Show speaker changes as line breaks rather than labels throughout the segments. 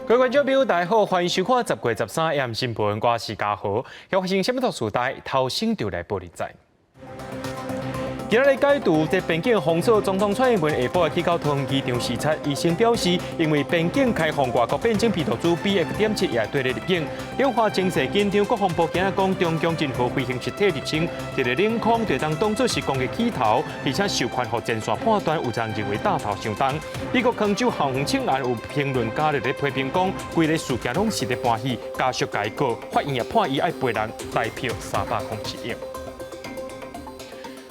各位觀眾朋友，大家好，歡迎收看10月13 AM 新聞，我是嘉豪。發生啥物特殊代，頭先就來報你知。今仔日解除這邊境封鎖，總統蔡英文下晡去到桃園機場視察，醫生表示，因為邊境開放，外國變種病毒株 BF.7也對咧入境。中華情勢緊張，國防部今日講，中共任何飛行實體入侵，佇咧領空就當當作是攻擊起頭，而且授權予前線判斷，有人認為彈頭傷重。美國康州校園槍案有評論家佇咧批評講，規个事件攏是咧搬戲，家屬共伊告，法院也判伊愛賠人台票307億。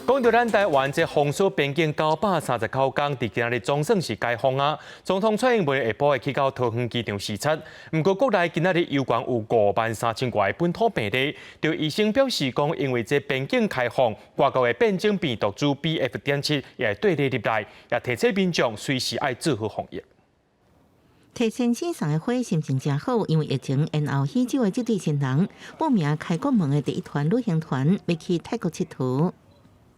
講到咱台灣這封鎖邊境939工，佇今仔日總算是解封啊！總統蔡英文下晡會去到桃園機場視察。毋過國內今仔日猶原有5萬3千外本土病例，就醫生表示講，因為這邊境開放，外國的變種病毒株 BF.7也會綴咧入來，也提醒民眾隨時愛做好防疫。
提先生送的花心情誠好，因為疫情延後許久的這對新人報名開國門的第一團旅行團，欲去泰國𨑨迌。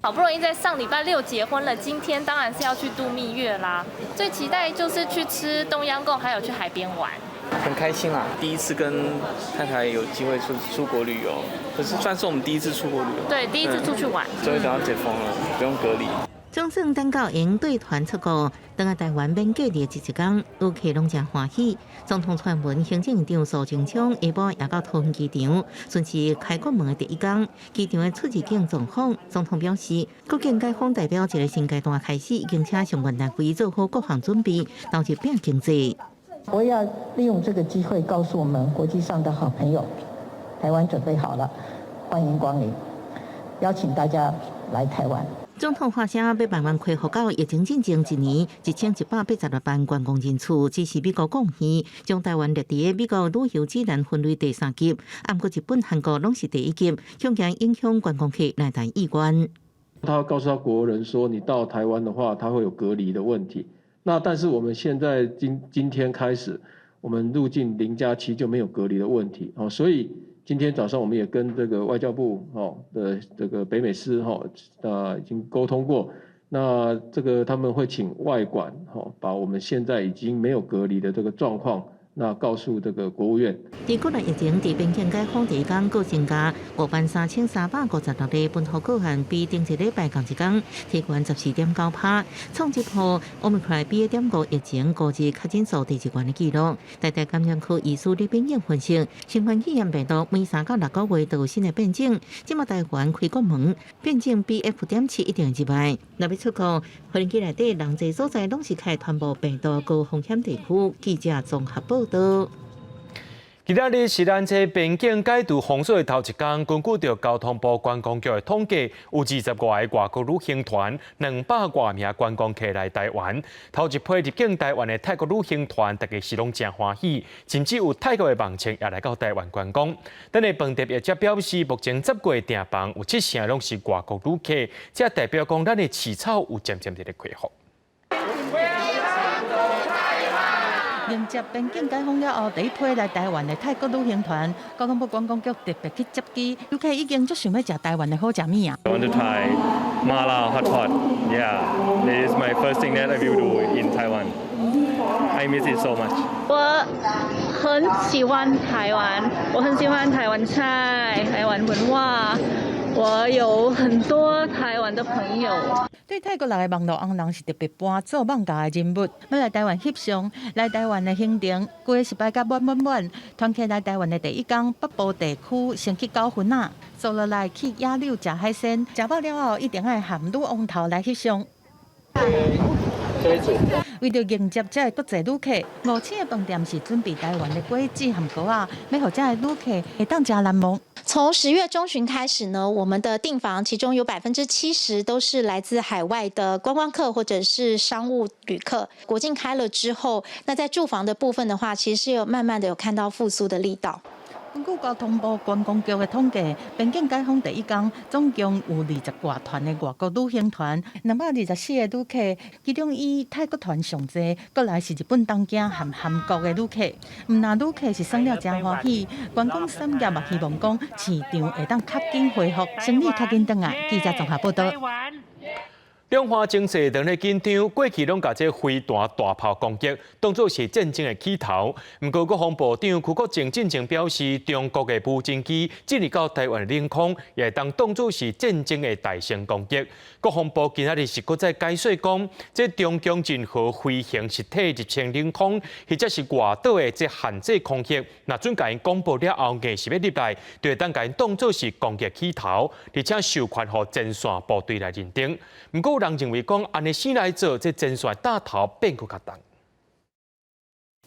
好不容易在上禮拜六結婚了，今天當然是要去度蜜月啦。最期待就是去吃冬陰功，還有去海邊玩。
很開心啦，第一次跟太太有機會出國旅遊，可是算是我們第一次出國旅遊。
對，第一次出去玩。
終於等到解封了，不用隔離。
總算等到會對團出國，轉來台灣免隔離的這一工，旅客攏誠歡喜。總統蔡英文、行政院長蘇貞昌下晡也到桃園機場，順是開國門的第一工。機場的出入境狀況，總統表示，國境解封代表一個新階段開始，已經請相關單位做好各項準備，投入拼經濟。
我要利用這個機會告訴我們國際上的好朋友，台灣準備好了，歡迎光臨，邀請大家來台灣。
總統發聲欲慢慢恢復到疫情進前一年1186萬觀光人次，只是美國貢獻將台灣列佇美國旅遊指南分類第三級，毋過日本、韓國攏是第一級，恐驚影響觀光客來台意願。
他告訴他國人說，你到台灣的話，他會有隔離的問題。那但是我們現在今天開始，我們入境0加7就沒有隔離的問題哦，所以今天早上我們也跟這個外交部哦的這個北美司哈啊已經溝通過，那這個他們會請外管哈把我們現在已經沒有隔離的這個狀況，那告訴這個國務院。
佇國內疫情佇邊境解封第一工，閣增加53,356例本土個案，比頂一禮拜仝一工提懸14.9趴，創這波 Omicron BA.5疫情五日確診數第二懸的紀錄。台大感染科醫師李秉穎分析，新冠肺炎病毒每3到6個月都有新的變種，這馬台灣開國門，變種 BF.7一定入來。若欲出國，飛機內底人濟所在攏是會傳播病毒高風險地區。記者綜合報導。
今仔日是咱這邊境解除封鎖的頭一工，根據著交通部觀光局的統計，有25個外國旅行團，200外名觀光客來台灣。頭一批入境台灣的泰國旅行團，大家是攏誠歡喜，甚至有泰國的網站也來到台灣觀光。等下飯店業者表示，目前10月訂房有七成攏是外國旅客，這代表講咱的市場有漸漸佇咧恢復。
迎接邊境解封了後，第一批來台灣的泰國旅行團，交通部觀光局特別去接機，遊客已經足想欲食台灣的好食物啊。
I want to try mala hot pot. Yeah, it is my first thing that I will do in Taiwan. I miss it so much.
我很喜歡台灣，我很喜歡台灣菜、台灣文化。我有很多台灣的朋友。
對泰國來的網路紅人是特別搬做網咖的人物，欲來台灣翕相，來台灣的行程，規个是排甲滿滿滿。團客來台灣的第一工，北部地區先去九份仔，坐落來去野柳食海鮮，食飽了後一定愛和女王頭來翕相。為著迎接這个國際旅客，五星的飯店是準備台灣的果子和糕仔，欲予這个旅客會當誠難忘。
從10月中旬開始呢，我們的訂房其中有70%都是來自海外的觀光客或者是商務旅客。國境開了之後，那在住房的部分的話，其實是有慢慢的有看到復甦的力道。
根據交通部觀光局的統計，邊境解封第一工，總共有20外團的外國旅行團，224個旅客，其中以泰國團上濟，過來是日本東京和韓國的旅客。毋但旅客是耍了誠歡喜，觀光產業嘛希望講市場會當較緊恢復，生意較緊轉來。記者綜合報導。
兩岸情勢當咧緊張，過去攏共這飛彈大炮攻擊，當作是戰爭的起頭。毋過國防部長邱國正進前表示，中國的無人機進入到台灣領空，也會當當作是戰爭的大型攻擊。國防部今仔日是閣再解說講，這中共任何飛行實體入侵領空，或者是外島的這限制空域，若準共𪜶公布了後，硬是欲入來，就會當共𪜶當作是攻擊起頭，而且授權予前線部隊來認定。毋過有人認為講，按呢勢來做，這前線擔頭變閣較重。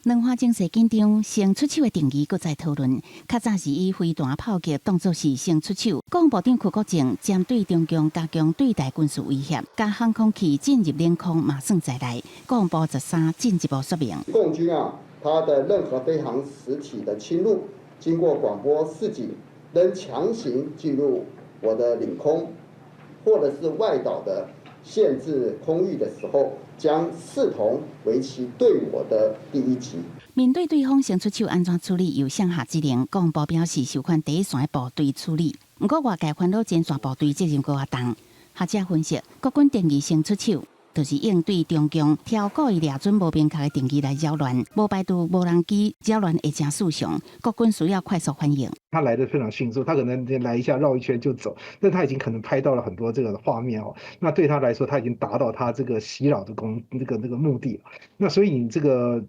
兩岸情勢緊張，先出手的定義閣再討論。較早是以飛彈炮擊當作是先出手。國防部長邱國正針對中共加強對台軍事威脅，共航空器進入領空嘛算在內。國防部13進一步說明，
共軍啊，它的任何飛行實體的侵入，經過廣播示警，仍強行進入我的領空，或者是外島的限制空域的時候，將視同為其對我的第一擊。
面對對方先出手按怎處理，由誰下指令？國防部表示授權第一線部隊處理。毋過外界煩惱前線部隊責任閣較重。學者分析，國軍定義先出手，就是應對中共挑故意掠準無明確的定義來擾亂，無排除無人機擾亂會誠失常，國軍需要快速反應。
他來得非常迅速，他可能來一下繞一圈就走，但他已經可能拍到了很多這個畫面哦。那對他來說，他已經達到他這個襲擾的功那個目的了。那所以你這個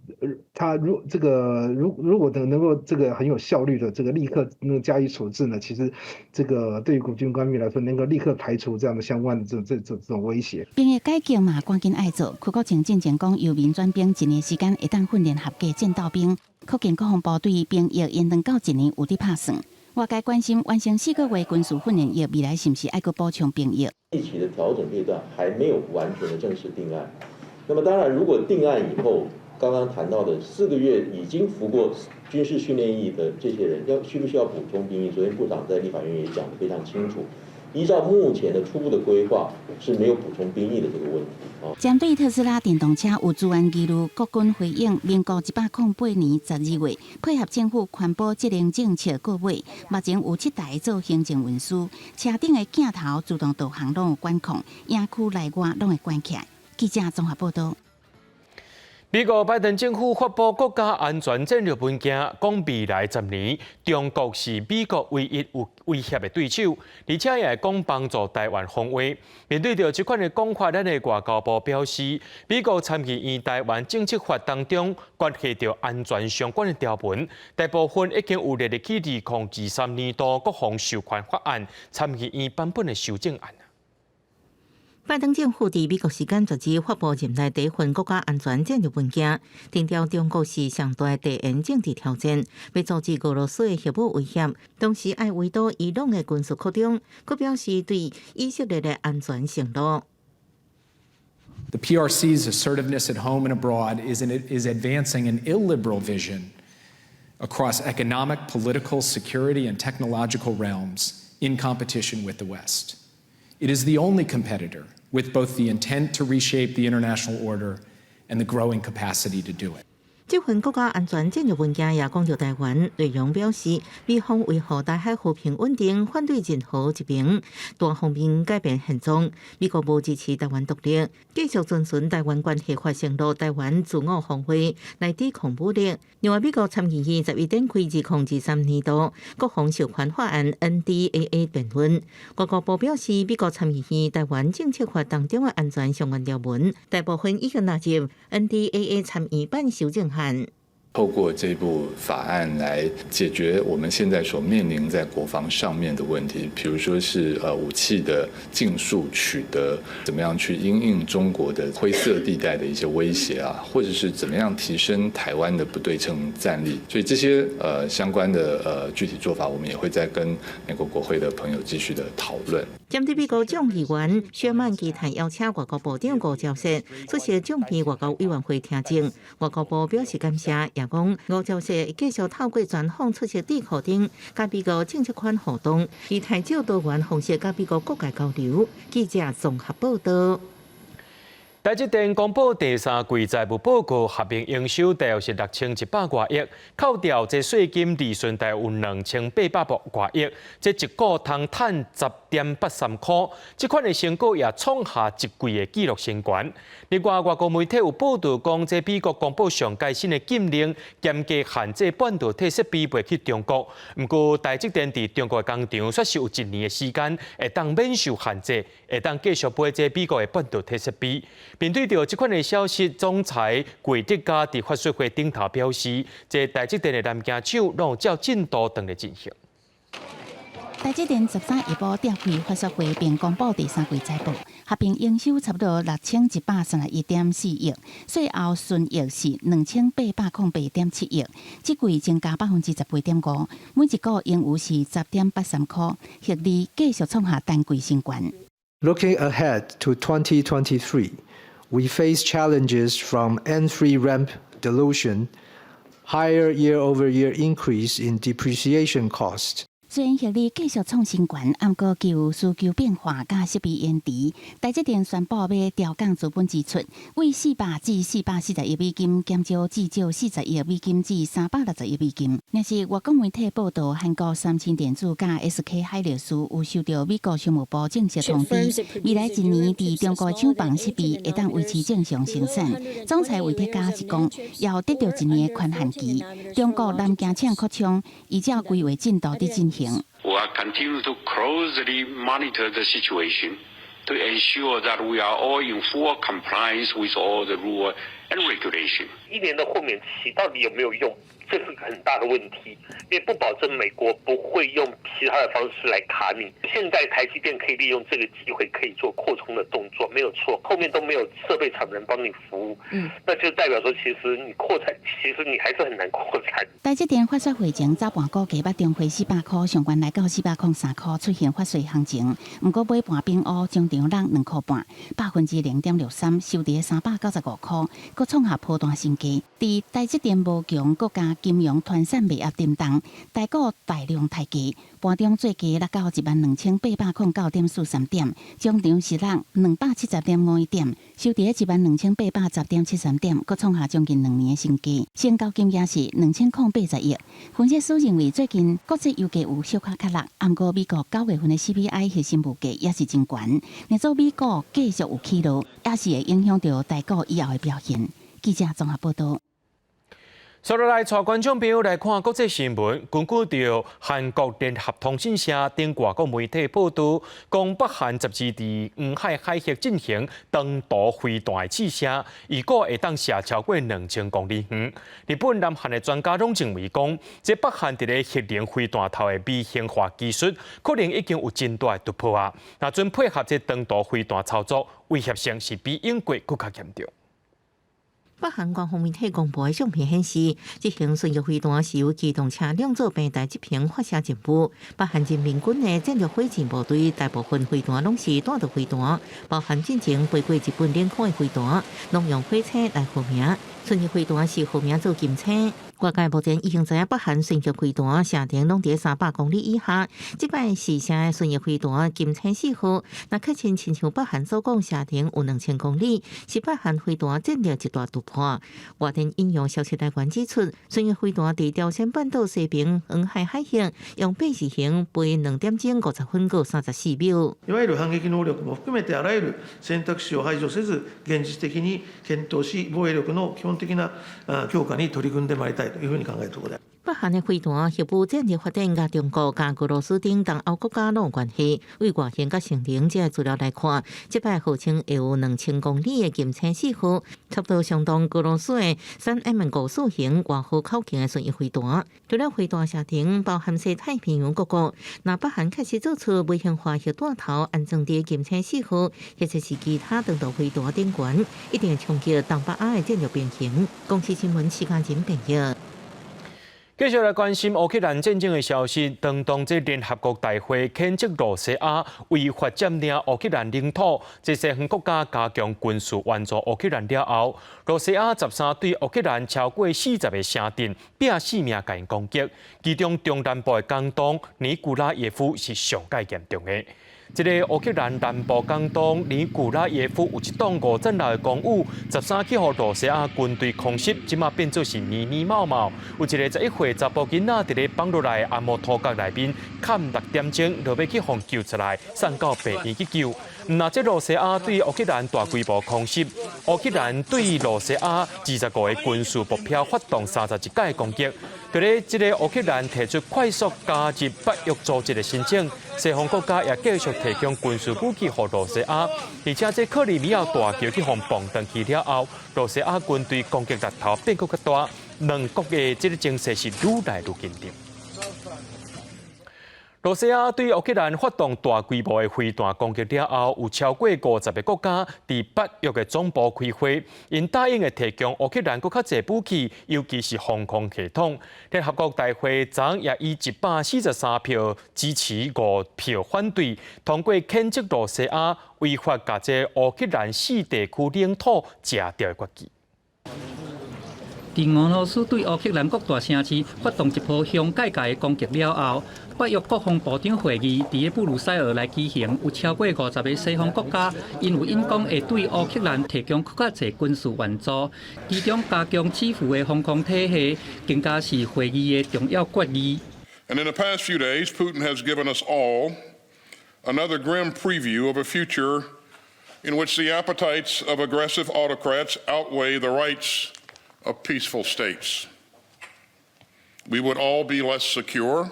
他如這個如果能夠這個很有效率的這個立刻能加以處置呢，其實這個對於國軍官兵來說，能夠立刻排除這樣的相關的這種威脅。
兵役改革嘛，趕緊愛做。邱國正進前講，由民轉兵一年時間會當訓練合格戰鬥兵，可見國防部對兵役延長到一年有佇拍算。外界關心完成4個月軍事訓練役，未來是毋是愛閣補充兵役？
役期的調整階段還沒有完全的正式定案。那麼當然，如果定案以後，剛剛談到的4個月已經服過軍事訓練役的這些人，要需不需要補充兵役？昨天部長在立法院也講得非常清楚。依照目前的初步的規劃，是沒有補充兵役的這個問題。
針對特斯拉電動車有資安疑慮，國軍回應：民國108年12月，配合政府環保節能政策購買，目前有7台做行政運輸，車頂的鏡頭自動導航攏有管控，營區內外攏會關起來。記者綜合報道。
美國拜登政府發布國家安全戰略文件，講未來10年，中國是美國唯一有威脅的對手，而且也會講幫助台灣防衛。面對著這款的講法，咱的外交部表示，美國參議院台灣政策法當中關係著安全相關的條文，大部分已經有列入去2023年度國防授權法案參議院版本的修正案。
拜登政府佇美國時間12發布任內第一份國家安全戰略文件，強調中國是上大地緣政治挑戰，欲阻止俄羅斯的核武威脅，同時愛圍堵伊朗的軍事擴張，閣表示對以色列的安全承諾。
The PRC's assertiveness at home and abroad is advancing an illiberal vision across economic, political, security, and technological realms in competition with the West. It is the only competitor with both the intent to reshape the international order and the growing capacity to do it.
這份國家安全戰略文件也講著台灣，內容表示，美方維護台海和平穩定，反對任何一邊單方面改變現狀。美國無支持台灣獨立，繼續遵循台灣關係法承諾台灣自我防衛來抵抗武力。另外，美國參議院11展開2023年度國防授權法案 NDAA 辯論。外交部表示，美國參議院台灣政策法當中的安全相關條文，大部分已經納入 NDAA 參議版修正案。
透過這部法案來解決我們現在所面臨在國防上面的問題，比如說是武器的盡速取得，怎麼樣去因應中國的灰色地帶的一些威脅啊，或者是怎麼樣提升台灣的不對稱戰力。所以這些相關的具體做法，我們也會再跟美國國會的朋友繼續的討論。
針對美國眾議員薛曼期待邀請外交部長吳釗燮出席眾議外交委員會聽證，外交部表示感謝，也講吳釗燮繼續透過專訪出席智庫等，佮美國政策圈互動，以台少多元方式佮美國各界交流。記者綜合報道。
台積電公布第三季財務報告，合併營收大約是6100外億，扣掉這稅金利潤大約有2800外億，這一股通賺10.83箍，這款的成果也創下一季的紀錄新高。另外，外國媒體有報道講，這美國公布上蓋新的禁令，嚴格限制半導體設備賣去中國。毋過，台積電佇中國的工廠，煞是有一年的時間會當免受限制，會當繼續買這美國的半導體設備。面對著這款的消息，總裁魏哲家佇法說會頂頭表示，這台積電的南京廠攏照進度當咧進行。
台積電13下晡召開法說會，並公布第三季財報，合併營收差不多6131.4億，稅後純益是2808.7億，這季增加18.5%，每一股盈餘是10.83箍，獲利繼續創下單季新高。
Looking ahead to 2023, we face challenges from N3 ramp dilution, higher year-over-year increase in depreciation cost.
雖然獲利繼續創新高，毋過就需求變化佮設備延遲，台積電宣布欲調降資本支出，為400至440億美金減少至少40億美金至360億美金。若是外國媒體報道，韓國三星電子佮 SK 海力士有收到美國商務部正式通知，未來一年佇中國廠房設備會當維持正常生產。總裁魏哲家是講，要得著一年的寬限期。中國南京廠擴充，依照規劃進度佇進行。
We are continue to closely monitor the situation to ensure that we are all in full compliance with all the rule and regulation.
一年的豁免期到底有沒有用？這是個很大的問題，因為不保證美國不會用其他的方式來卡你。現在台積電可以利用這個機會，可以做擴充的動作，沒有錯。後面都沒有設備廠能幫你服務，那就代表說，其實你擴產，其實你還是很難擴產。
台積電法說會前早盤股價捌重回400箍，上懸來到403箍，出現發稅行情。毋過尾盤變烏，終場落2箍半，0.63%，收佇395箍，閣創下波段新低。佇台積電無強，閣加金融傳產賣壓沉重，台股大量刣低，盤中最低落到12,809.43點，終場是落270.51點，收佇12,810.73點，閣創下將近2年的新低。成交金額是2080億。分析師認為，最近國際油價有小可較落，毋過美國9月份的 CPI 核心物價也是真懸，若做美股繼續有起落，也是會影響著台股以後的表現。記者綜合報道。
接落來，帶觀眾朋友來看國際新聞。根據著韓國聯合通訊社等外國媒體報道，講北韓12佇黃海海域進行長途飛彈的試射，預估會當射超過2000公里遠。日本、南韓的專家攏認為講，這北韓佇咧核能飛彈頭的微型化技術，可能已經有真大的突破啊！若準配合這長途飛彈操作，威脅性是比英國閣較嚴重。
北韓官方媒體公布的相片顯示，這型巡弋飛彈是由機動車輛做平台執行發射任務。北韓人民軍的戰略火箭部隊大部分飛彈攏是彈道飛彈，包含進前飛過日本領空的飛彈，攏用火星來號名。巡弋飛彈是號名做金星。外界目前已經知影北韓巡弋飛彈射程攏佇300公里以下。這擺試射的巡弋飛彈金星4號，若確認親像北韓所講射程有2000公里，是北韓飛彈戰略一大突破。外電引用消息來源指出，巡弋飛彈佇朝鮮半島西邊黃海海域用八字形飛2點鐘50分閣34秒。
いわゆる反撃能力も含めてあらゆる選択肢を排除せず、現実的に検討し、防衛力の基本的な強化に取り組んでまいりたいというふうに考えるところで。
北韓的飛彈核武戰略發展，佮中國、佮俄羅斯等東歐國家攏有關係。對外形佮性能這个資料來看，這擺號稱會有2000公里的金星4號，差不多相當俄羅斯的3M54型外號口徑的巡弋飛彈。除了飛彈射程包含西太平洋各國，若北韓開始做出微型化核彈頭安裝佇金星4號，或者是其他長途飛彈頂懸，一定會衝擊東北亞的戰略平衡。公視新聞，時間真編譯。
繼續來關心烏克蘭戰爭的消息。當當這聯合國大會譴責羅西亞違法佔領烏克蘭領土，這西方國家加強軍事援助烏克蘭了後，羅西亞13對烏克蘭超過40個城鎮拚性命共𪜶攻擊，其中中南部的港東尼古拉耶夫是上蓋嚴重的。這个烏克蘭南部港東尼古拉耶夫有一棟五層樓的公寓，13去予羅西亞軍隊空襲，這馬變做是密密麻麻。有一个11歲查埔囡仔佇咧放落來的阿摩塗角內面，崁6點鐘，落尾去予救出來，送到病院去救。毋但這羅西亞對烏克蘭大規模空襲，烏克蘭對羅西亞25個軍事目標發動31擺攻擊。佇咧這个烏克蘭提出快速加入北約組織的申請，西方國家也繼續提供軍事武器予羅西亞，而且這克里米亞大橋去予爆斷去了後，羅西亞軍隊攻擊力頭變閣較大，兩國的這个情勢是愈來愈緊張。羅西亞對烏克蘭發動大規模的飛彈攻擊了後，有超過50個國家佇北約的總部開會，𪜶答應會提供烏克蘭閣較濟武器，尤其是防空系統。聯合國大會昨也以143票支持、5票反對，通過譴責羅西亞違法共這烏克蘭四地區領土食掉的決議。
佇俄羅斯對烏克蘭各大城市發動一波兇界界的攻擊了後，北約國防部長會議佇咧布魯塞爾來舉行，有超過50個西方國家，𪜶有應講會對烏克蘭提供閣較濟軍事援助，其中加強支付的防空體系，更加是會議的重要決議。
And in the past few days, Putin has given us all another grim preview of a future in which the appetites of aggressive autocrats outweigh the rights of peaceful states. We would all be less secure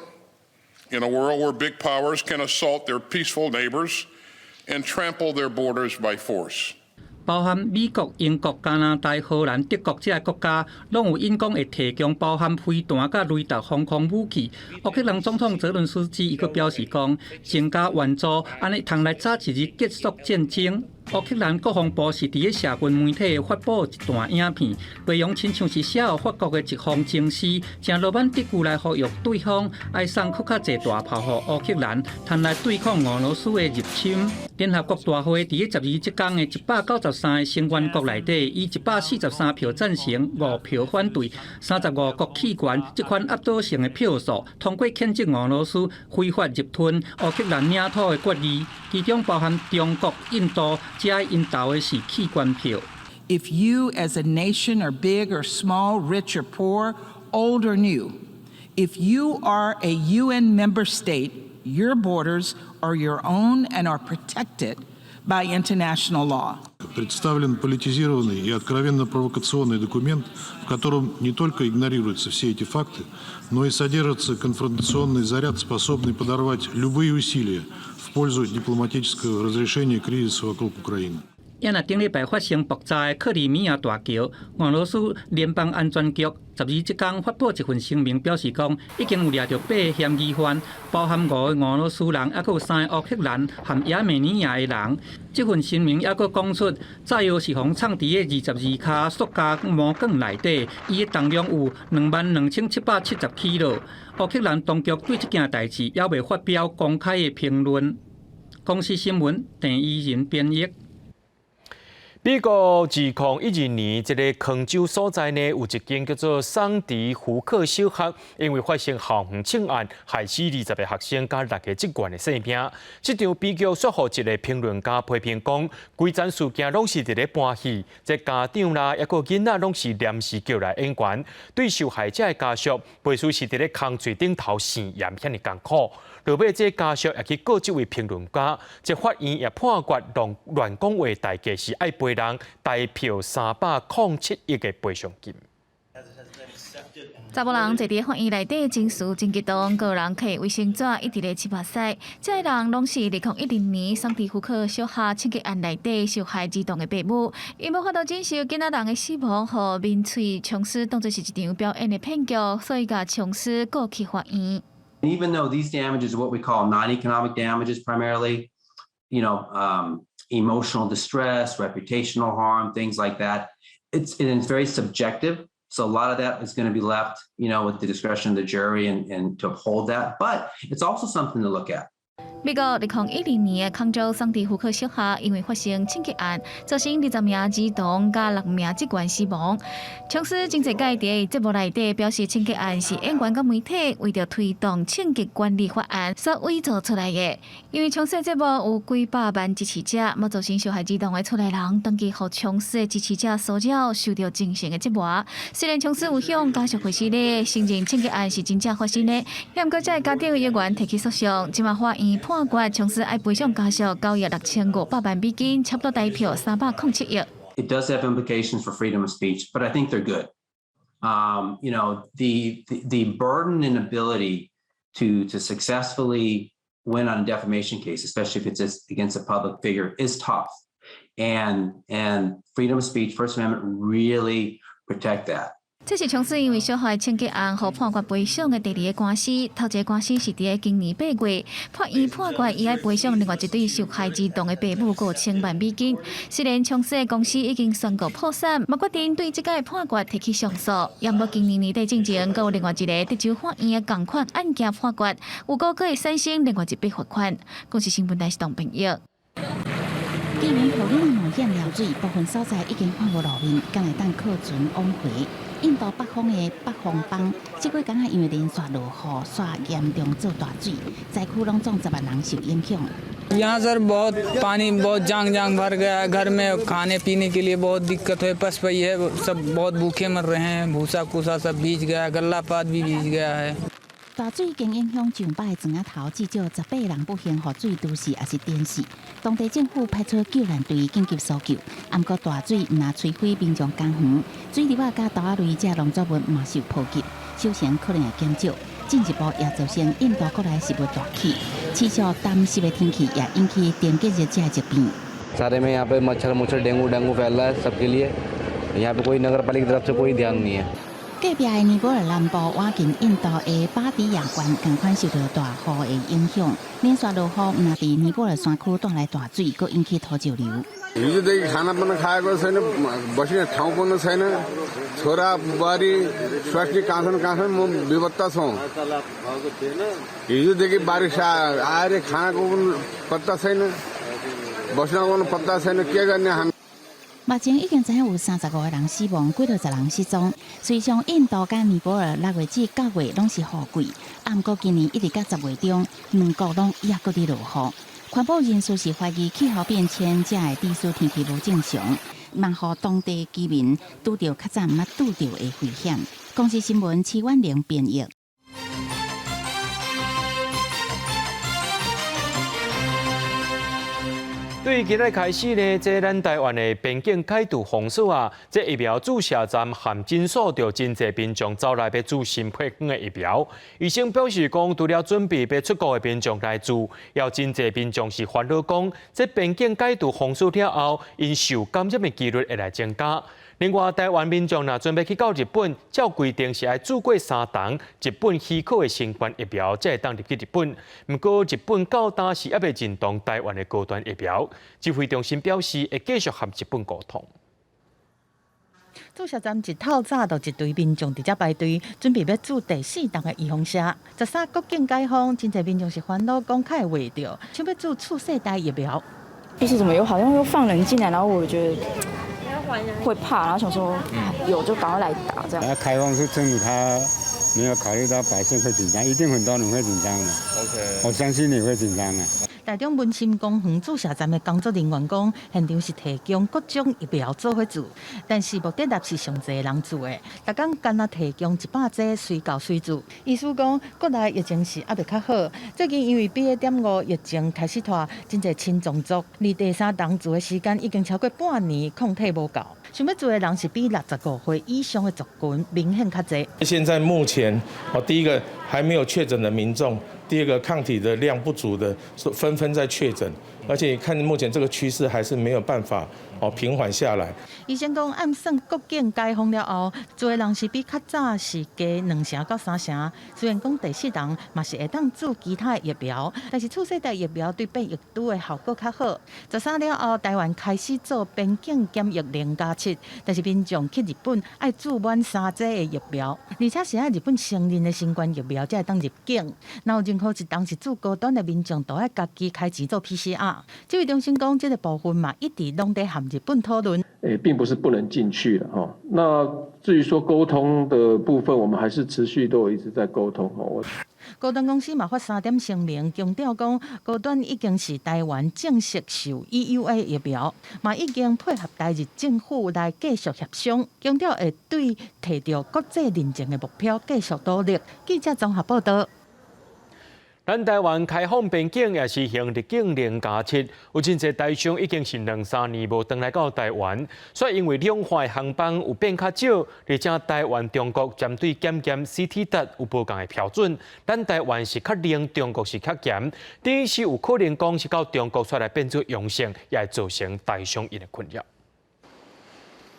in a world where big powers can assault their peaceful neighbors and trample their borders by force.
包含美國、英國、加拿大、荷蘭、德國這些國家，攏有應講會提供包含飛彈佮雷達防空武器。烏克蘭總統澤倫斯基伊閣表示講，增加援助，按呢通來早一日結束戰爭。烏克蘭國防部是佇咧社群媒體發布一段影片，內容親像是寫予法國的一方情詩，誠羅曼蒂克來呼籲對方愛送閣較濟大炮予烏克蘭，通來對抗俄羅斯的入侵。聯合國大會佇咧12這工的193個成員國內底，以143票贊成、5票反對、35國棄權，這款壓倒性的票數通過譴責俄羅斯非法入吞烏克蘭領土的決議，其中包含中國、印度。遮𪜶投的是棄權票。
If you as a nation are big or small, rich or poor, old or new, if you are a UN member state, your borders are your own and are protected by international law.
Представлен политизированный и откровенно провокационный документ, в котором не только игнорируются все эти факты, но и содержится конфронтационный заряд, способный подорвать любые усилия в пользу дипломатического разрешения кризиса вокруг Украины.
也若頂禮拜發生爆炸的克里米亞大橋，俄羅斯聯邦安全局12這工發布一份聲明，表示講已經有掠著八个嫌疑犯，包含五个俄羅斯人，抑閣有三个烏克蘭和亞美尼亞的人。這份聲明抑閣講出，炸藥是予藏佇咧22跤塑膠魔棍內底，伊的重量有22,770克。烏克蘭當局對這件代誌猶未發表公開的評論。公視新聞鄭怡仁編譯。
美國2012年，這个康州所在呢，有一間叫做桑迪胡克小學，因為發生校園槍案，害死20個學生佮六个職員的性命。這場悲劇煞予一个評論家批評講，規整事件攏是佇咧搬戲，這家長啦，抑閣囡仔攏是臨時叫來演員，對受害者的家屬，袂輸是佇咧空喙頂頭撒鹽遐爾艱苦。落尾，這家屬也去告這位評論家，這法院也判決亂亂講話代價是愛賠人台票307億的賠償金。
查某人坐佇法院內底，情緒真激動，閣有人提衛生紙一直咧拭目屎。這个人攏是2010年桑迪胡克小學槍擊案內底受害兒童的爸母，𪜶無法度忍受囡仔人的死亡，予民粹銃師當作是一場表演的騙局，所以共銃師告去法院。
Even though these damages are what we call non-economic damages primarily, emotional distress, reputational harm, things like that, it's very subjective. So a lot of that is going to be left with the discretion of the jury and to uphold that. But it's also something to look at.
美國2010年的康州桑迪胡克小學因為發生槍擊案，造成20名兒童佮6名職員死亡。瓊斯經濟界佇節目內底表示，槍擊案是演員佮媒體為著推動槍擊管理法案所偽造出來的。因為瓊斯節目有幾百萬支持者，嘛造成受害兒童的厝內人長期予瓊斯的支持者騷擾，受著精神的折磨。雖然瓊斯有向家屬回釋咧，承認槍擊案是真正發生的，毋過這个家長猶原提起訴訟，這馬法院判決瓊斯愛賠償家屬9億6500萬美金，差不多台票307億。
It does have implications for freedom of speech, but I think they're good. The burden and ability to successfully win on a defamation case, especially if it's against a public figure, is tough. And freedom of speech, First Amendment really protect that.
這是瓊斯因為小學槍擊案，予判決賠償的第二個官司。頭一個官司是佇咧今年8月，法院判決伊愛賠償另外一對受害兒童的爸母5000萬美金。雖然瓊斯的公司已經宣告破產，嘛決定對這個判決提起上訴。也毋過今年年底進前，閣有另外一个德州法院的仝款案件判決，有閣會產生另外一筆罰款。公視新聞台是董朋友。
居民河裡冒險漏水，部分所在已經看無路面，敢會當靠船往回。印度北方的北方邦，這幾工仔因為連續落雨，煞嚴重做大水，災區攏總10萬人受影響。
यहाँ सर बहुत पानी बहुत जांघ जांघ भर गया है। घर में खाने पीने के लिए बहुत दिक्कत है। पस पई है, सब बहुत भूखे मर रहे हैं। भूसा कुसा सब भीज गया, गल्ला पात भी भीज गया है。
大水已經影響上百个庄仔頭，至少18人不幸予水揬死，抑是淹死。當地政府派出救難隊緊急搜救，毋過大水毋但摧毀民眾耕園，水稻仔佮豆仔類這農作物嘛受波及，收成可能會減少。進一步也造成印度國內食物大起，持續乾濕的天氣也引起登革熱這个疾病。
सारे में यहाँ पे मच्छर मुच्छर डेंगू डेंगू फैल रहा है सबके लिए। यहाँ पे कोई नगर पालिका की तरफ से कोई ध्यान नहीं है。
隔壁的尼泊爾南部，倚近印度的巴迪亞縣，仝款受著大雨的影響，連續落雨，毋但佇尼泊爾山區帶來大水，閣引起土石流。
हिजोदेखि खाना पनि खाएको छैन, बस्ने ठाउँ पनि छैन। छोरा बुहारी स्वास्नी कहाँ छन् कहाँ छन्, म बेपत्ता छु। हिजोदेखि बारिस आएर खानाको पनि पत्ता छैन, बस्नको पनि पत्ता छैन। के गर्ने हामी?
目前已經知影有35個人死亡，幾落十人失蹤。隨上印度佮尼泊爾6月至9月攏是雨季，毋過今年一直到10月中，兩國攏猶閣佇落雨。環保人士是懷疑氣候變遷，才會致使天氣無正常，嘛予當地居民拄著較早毋捌拄著的危險。公視新聞徐婉玲編譯。
對今日開始呢，這咱台灣的邊境解除封鎖啊，這疫苗注射站和診所就真濟民眾走來欲注新配方的疫苗。醫生表示講，除了準備欲出國的民眾來注，也有真濟民眾是煩惱講，這邊境解除封鎖了後，𪜶受感染的幾率會來增加。另外，台灣民眾若準備去到日本，照規定是愛注過三筒日本許可的新冠疫苗，才會當入去日本。毋過，日本到今是猶未認同台灣的高端疫苗。指揮中心表示，會繼續和日本溝通。
注射站一透早就一堆民眾佇遮排隊，準備欲注第四筒的預防射。13國境解封，真濟民眾是煩惱講較會袂著，想欲注次世代疫苗。
就是怎麼又好像又放人進來，然後我覺得會怕，然後想說有就趕快來打這樣。
開放是政府他沒有考慮到百姓會緊張，一定很多人會緊張的。
OK，
我相信你會緊張的。
台中文心公園注射站的工作人員講，現場是提供各種疫苗做伙注，但是目的是上濟人注的，逐工干焦提供100劑隨到隨注。醫師講，國內疫情是猶未較好，最近因為 BA.5疫情開始拖，真濟親同族，離第三筒注的時間已經超過半年，抗體無夠。想欲注的人是比65歲以上的族群明顯較濟。
現在目前，哦，第一個還沒有確診的民眾。第二個抗體的量不足的，是紛紛在確診，而且看目前這個趨勢還是沒有辦法哦平緩下來。
醫生講，按算國境解封了後，注的人是比較早是加2成到3成。雖然講第四人嘛是會當注其他的疫苗，但是次世代疫苗對變異株的效果較好。13了後，台灣開始做邊境檢疫0+7，但是民眾去日本愛注滿3劑的疫苗，而且是愛日本承認的新冠疫苗才會當入境。若有任何一人是注高端的民眾，都愛家己開錢做 PCR。指揮中心講，這個部分嘛一直攏佇和日本討論。
並不是不能進去了哈。那至於說溝通的部分，我們還是持續都有一直在溝通。我
高端公司嘛發三點聲明，強調講高端已經是台灣正式受 EUA 疫苗，嘛已經配合台日政府來繼續協商，強調會對提著國際認證的目標繼續努力。記者綜合報道。
咱台灣開放邊境也是行入境0+7，有真濟台商已經是兩三年無轉來到台灣，所以因為兩岸航班有變較少，而且台灣中國針對檢驗 CT 值有無仝的標準，咱台灣是較冷，中國是較鹹，等於是有可能講是到中國出來變做陽性，也會造成台商𪜶的困擾。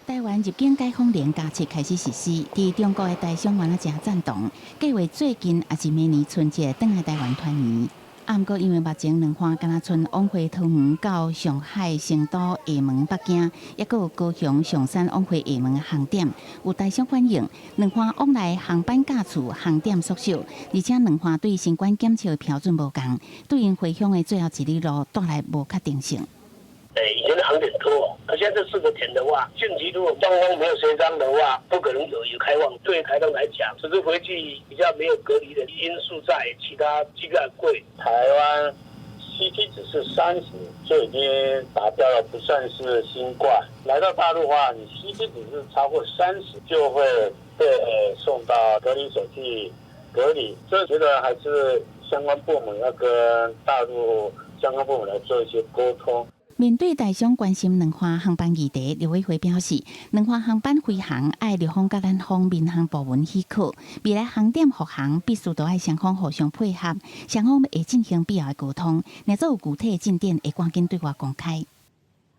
台灣入境解封0+7開始實施，佇中國的台商嘛真贊同，計劃最近抑是明年春節轉來台灣團圓。啊，毋過因為目前兩岸敢若賰往回桃園到上海、成都、廈門、北京，抑閣有高雄、松山往回廈門的航點，有台商反映，兩岸往來航班架次、航點縮小，而且兩岸對新冠檢測的標準無仝，對𪜶回鄉的最後一里路帶來無確定性。
以前的航點多，那現在這四個點的話，近期如果雙方沒有協商的話，不可能有開放。對台東來講，只是回去比較沒有隔離的因素在，其他機票貴。
台灣 CT 值是30就已經達標了，不算是新冠。來到大陸的話，你 CT 值是超過30就會被送到隔離所去隔離。所以覺得還是相關部門要跟大陸相關部門來做一些溝通。
面對台商關心兩岸航班議題，陸委會表示，兩岸航班飛航愛陸方佮咱方民航部門許可，未來航點復航必須都愛雙方互相配合，雙方會進行必要的溝通，若做有具體的進展，會趕緊對外公開。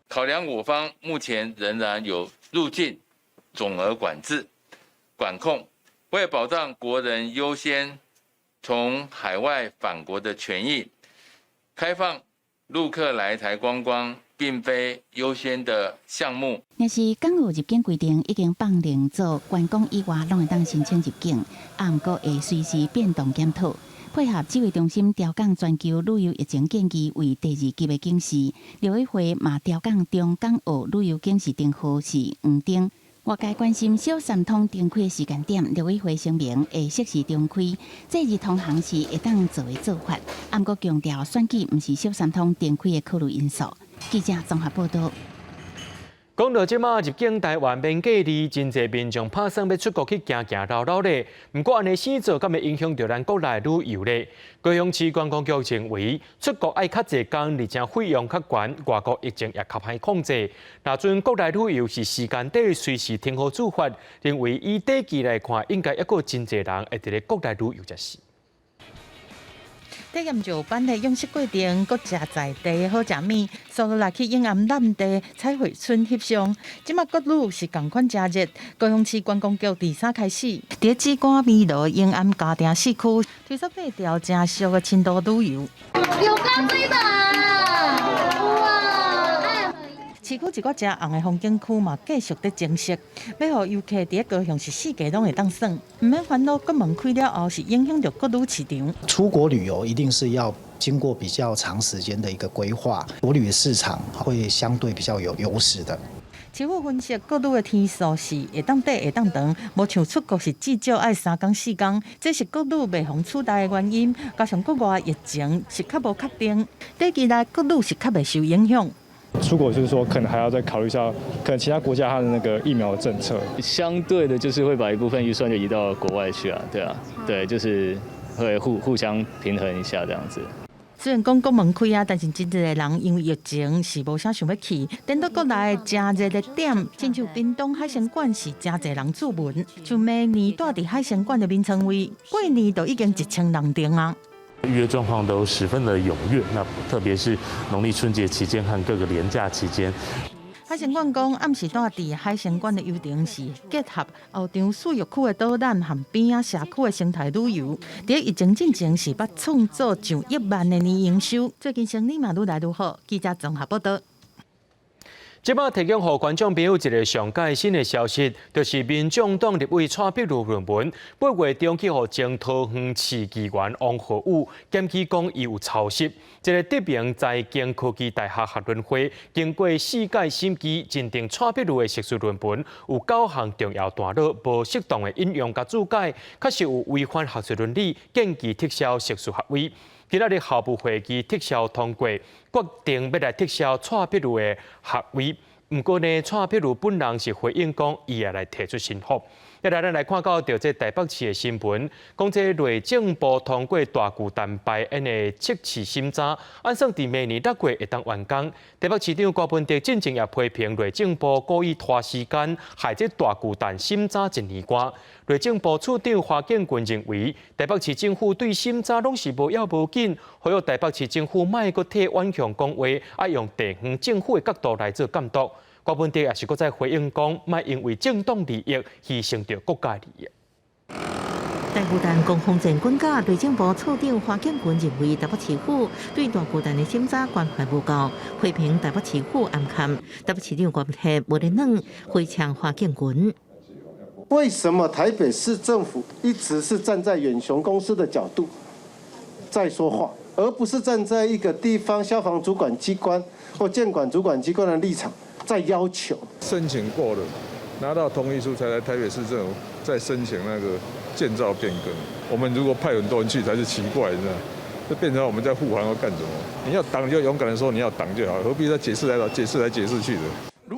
考量我方目前仍然有入境總額管制管控，為保障國人優先從海外返國的權益，開放陸客來台觀光並非優先的項目。
若是港澳入境規定已經放寬做觀光以外，攏會當申請入境，啊，毋過會隨時變動檢討，配合指揮中心調降全球旅遊疫情建議為第二級的警示，陸委會嘛調降中港澳旅遊警示燈號是黃燈。外界關心小三通重開的時間點，陸委會聲明會適時重開，假日通航是會當做的做法，毋過強調選舉毋是小三通重開的考慮因素。記者綜合報道。
講到這馬入境台灣免隔離，真濟民眾拍算欲出國去行行繞繞咧。毋過按呢生做，敢會影響著咱國內旅遊咧？高雄市觀光局認為，出國愛較濟工，而且費用較懸，外國疫情也較歹控制。若準國內旅遊是時間短，隨時停好做法，認為以短期來看，應該猶閣真濟人會佇咧國內旅遊才是。
體驗石班的養殖過程，閣食在地的好食物，煞落來去永安南地彩繪村翕相。這馬國旅是仝款誠熱，高雄市觀光局二三開始，佇紫竿美勞永安嘉定四區推出八條誠俗的深度旅遊。
有鋼水吧？哇！
市區一個誠紅的風景區嘛，繼續佇增色，欲予遊客佇高雄是四界攏會當耍，毋免煩惱國門開了後是影響著國旅市場。
出國旅遊一定是要經過比較長時間的一個規劃，國旅市場會相對比較有優勢的。
市府分析，國旅的天數是會當短會當長，無像出國是至少愛3工4工，這是國旅袂予取代的原因。加上國外疫情是較無確定，短期內國旅是較袂受影響。
出國就是說，可能還要再考慮一下，可能其他國家它的那個疫苗政策。
相對的，就是會把一部分預算就移到國外去啊，對啊，對，就是會互相平衡一下這樣子。
雖然講國門開啊，但是真濟人因為疫情是無啥想欲去。顛倒國內誠熱的點，親像屏東海生館是誠濟人注文，像明年蹛佇海生館的眠床位，過年就已經1000人訂啊。
預約狀況都十分的踴躍，那特別是農曆春節期間和各個連假期間。
海生館講，暗時住佇海生館的優點是結合後場水域區的導覽和邊仔社區的生態旅遊。佇疫情進前是捌創造上億萬的年營收，最近生意嘛愈來愈好。記者綜合報道。
這擺提供予觀眾朋友一个上蓋新的消息，就是民眾黨立委蔡壁如論文8月中去予前桃園市議員王浩宇檢舉講伊有抄襲。這个德明財經科技大學學倫會經過四屆審議，認定蔡壁如的碩士論文有九項重要段落無適當的引用佮注解，確實有違反學術倫理，建議撤銷碩士學位。今仔日校部會議撤銷通過，決定欲來撤銷蔡壁如的學位。毋過呢，蔡壁如本人是回應講，伊會來提出申復。接來咱來看到著這台北市的新聞，講這內政部通過大巨蛋排煙的測試審查，按算佇明年6月會當完工。台北市長柯文哲進前也批評內政部故意拖時間，害這大巨蛋審查一年外。內政部次長華建群認為，台北市政府對審查攏是無要無緊，呼籲台北市政府莫閣替遠雄講話，愛用地方政府的角度來做監督。柯文哲也是閣再回應講，莫因為政黨利益犧牲著國家利益。
大巨蛋攻防戰滾架，內政部次長華建群認為台北市府對大巨蛋的審查關懷無夠，批評台北市府暗崁。台北市長柯文哲無咧軟，回嗆華建群。
為什麼台北市政府一直是站在遠雄公司的角度在說話，而不是站在一個地方消防主管機關或建管主管機關的立場在要求？
申請過了，拿到同意書才來台北市政府再申請那個建造變更。我們如果派很多人去才是奇怪，你知道？這變成我們在護航要幹什麼？你要擋就勇敢的說你要擋就好，何必再解釋來解釋來解釋去的？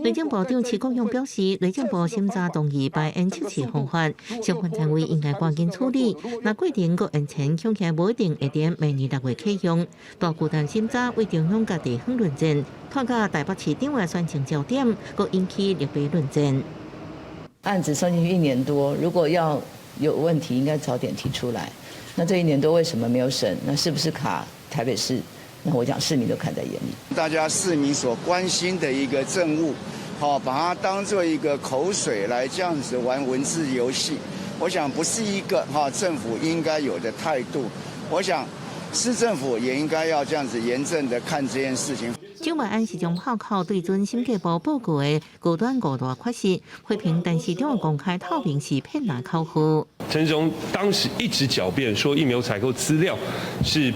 內政部長徐國勇表示，內政部審查同意排煙測試方法，相關單位應該趕緊處理。若過程閣延遲，恐驚無一定會佇明年6月啟用。大巨蛋審查為中央佮地方論戰，拖到台北市長的選情焦點，閣引起綠白論戰。
案子送進去一年多，如果要有問題，應該早點提出來。那這一年多為什麼沒有審？那是不是卡台北市？那我講市民都看在眼裡。
大家市民所關心的一個政務，好，把它當做一個口水來這樣子玩文字遊戲，我想不是一個哈政府應該有的態度。我想市政府也應該要這樣子嚴正的看這件事情。
蔣萬安是將炮口對準審計部報告的高端五大缺失，批評陳時中公開透明是騙人口號。
陳時中當時一直狡辯說疫苗採購資料是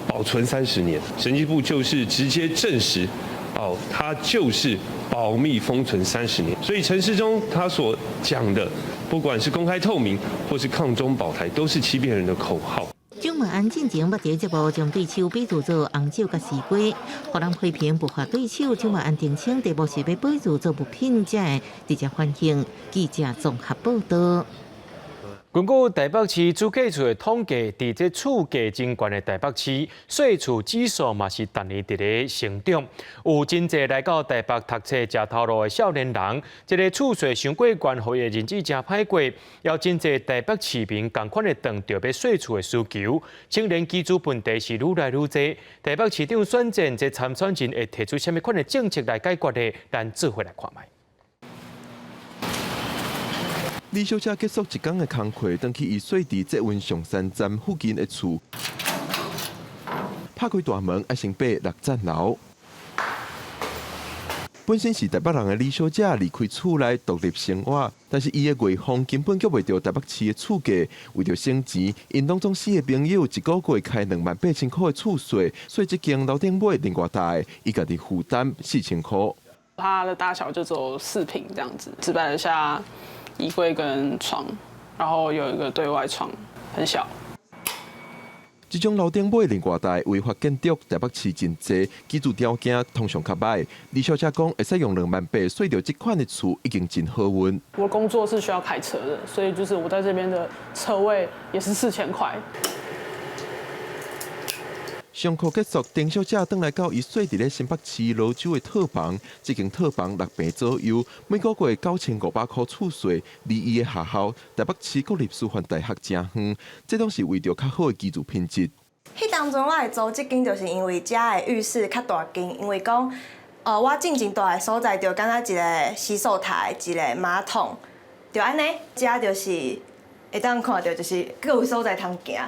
保存30年，審計部就是直接證實，哦，他就是保密封存三十年。所以陳時中他所講的，不管是公開透明或是抗中保台，都是欺騙人的口號。
蔣萬安進前捌佇節目將對手比喻做紅酒佮西瓜，予人批評無法對手。蔣萬安澄清，題目是欲比喻做物品，才會直接反應。記者綜合報道。
根據台北市主計處的統計，佇這厝價真懸的台北市，稅厝指數嘛是逐年佇咧成長。有真濟來到台北讀冊、食頭路的少年人，這个厝稅傷過懸，予伊的日子誠歹過。有真濟台北市民仝款會當著欲稅厝的需求，青年居住問題是愈來愈濟。台北市長選戰，這參選人會提出啥物款的政策來解決呢？咱做伙來看覓。
李小姐結束一工的工課，轉去伊踅佇捷運松山站附近的厝，拍開大門，愛先爬六層樓。本身是台北人的李小姐離開厝內獨立生活，但是伊的月俸根本繳袂著台北市的厝價，為著省錢，𪜶攏總四個朋友一個月開28,000箍的厝稅，所以這間樓頂尾另外大的，伊家己負擔4,000箍。
它的大小就只有4坪這樣子，只擺得下衣櫃跟床，然後有一個對外窗，很小。
這種樓頂尾另外大違法建築，台北市真濟，居住條件通常較䆀。李小姐講，會使用2萬8稅著這款的厝，已經真好運。
我工作是需要開車的，所以就是我在這邊的車位也是4000塊。
上課結束，丁小姐轉來到伊踅佇咧新北市蘆洲的套房，這間套房6坪左右，每個月9500箍厝稅，離伊的學校台北市國立師範大學誠遠，這攏是為著較好的居住品質。
彼當陣我會租這間，就是因為遮的浴室較大間，因為講
我進前蹛的所在就敢若一个洗手台，一个馬桶，就按呢，遮就是會當看著，就是閣有所在通行。